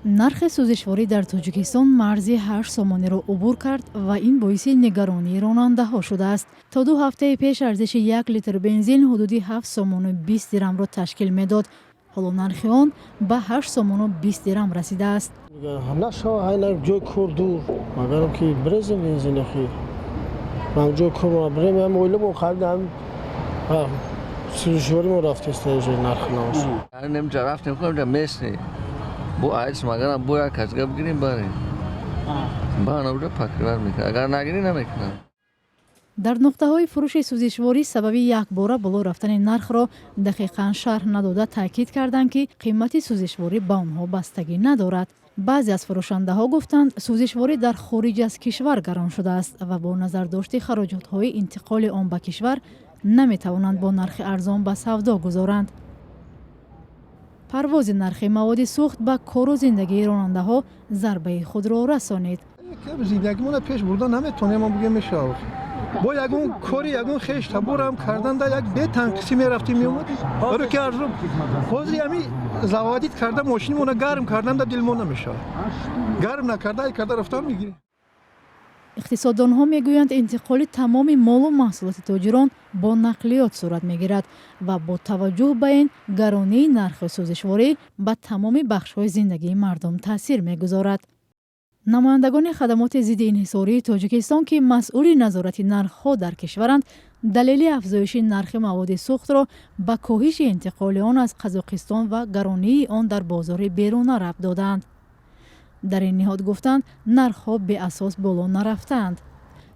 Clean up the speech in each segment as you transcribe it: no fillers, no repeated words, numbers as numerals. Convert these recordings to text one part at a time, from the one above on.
Нархи сӯзишворӣ дар Тоҷикистон марзи 8 сомониро убур кард ва ин боиси нигаронии ронандаҳо шудааст. То 2 ҳафтаи пеш арзиши 1 литр бензин ҳудуди 7 сомону 20 дирамро ташкил медод. Ҳоло нархи он ба 8 сомону 20 дирам расидааст. Нашава, ҳайна ҷои кор дур, магарам ки брезем бензин охи. Ман ҷои кор брем, ҳам оиламон харида, ҳам сӯзишворӣ мо рафтеста нарх навош. Немҷа рафтем, худамҷа местный бо айс, магарам бо як касга бигирем, барем, ба навҷа покрывать мекунад, агар нагирӣ, намекунад. Дар нуқтаҳои фурӯши сӯзишворӣ сабаби якбора боло рафтани нархро дақиқан шарҳ надода, таъкид карданд, ки қимати сӯзишворӣ ба онҳо бастагӣ надорад. Баъзе аз фурӯшандаҳо гуфтанд, сӯзишворӣ дар хориҷ аз кишвар гарон шудааст ва бо назардошти хароҷотҳои интиқоли он ба кишвар наметавонанд бо нархи арзон ба савдо гузоранд. Парвози нархи маводи сӯхт ба кору зиндагии ронандаҳо зарбаи худро расонид. Зиндагимона пеш бурда наметонем, мо бигем мешавад. Бо ягон кори, ягон хеш таборам кардан да як бетанқисӣ мерафтем, меомадем, баро ки арзон. Ҳозир ҳами заводить карда, мошинимона гарм кардан да дилмо намешавад. Гарм накарда, ай карда рафтан мегирем. Иқтисоддонҳо мегӯянд, интиқоли тамоми молу маҳсулоти тоҷирон бо нақлиёт сурат мегирад ва бо таваҷҷӯҳ ба ин гаронии нархи сӯзишворӣ ба тамоми бахшҳои зиндагии мардум таъсир мегузорад. Намояндагони хадамоти зидди инҳисории Тоҷикистон, ки масъули назорати нархҳо дар кишваранд, далели афзоиши нархи маводи сӯхтро ба коҳиши интиқоли он аз Қазоқистон ва гаронии он дар бозори беруна рабт додаанд. Дар ин ниҳод гуфтанд, нархҳо беасос боло нарафтаанд,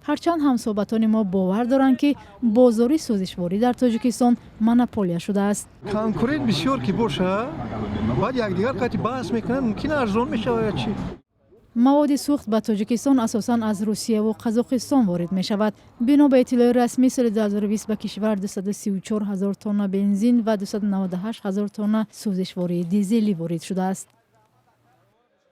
ҳарчанд ҳамсӯҳбатони мо бовар доранд, ки бозори сӯзишворӣ дар Тоҷикистон монополия шудааст. Конкурент бисёр ки боша, баъд якдигар қати баҳс мекунанд, мумкин арзон мешавад чи. Маводи сӯхт ба Тоҷикистон асосан аз Русияву Қазоқистон ворид мешавад. Бино ба иттилои расмӣ, соли 2020 ба кишвар 234 ҳазор тонна бензин ва 298 ҳазор тонна сӯзишвории дизелӣ ворид шудааст.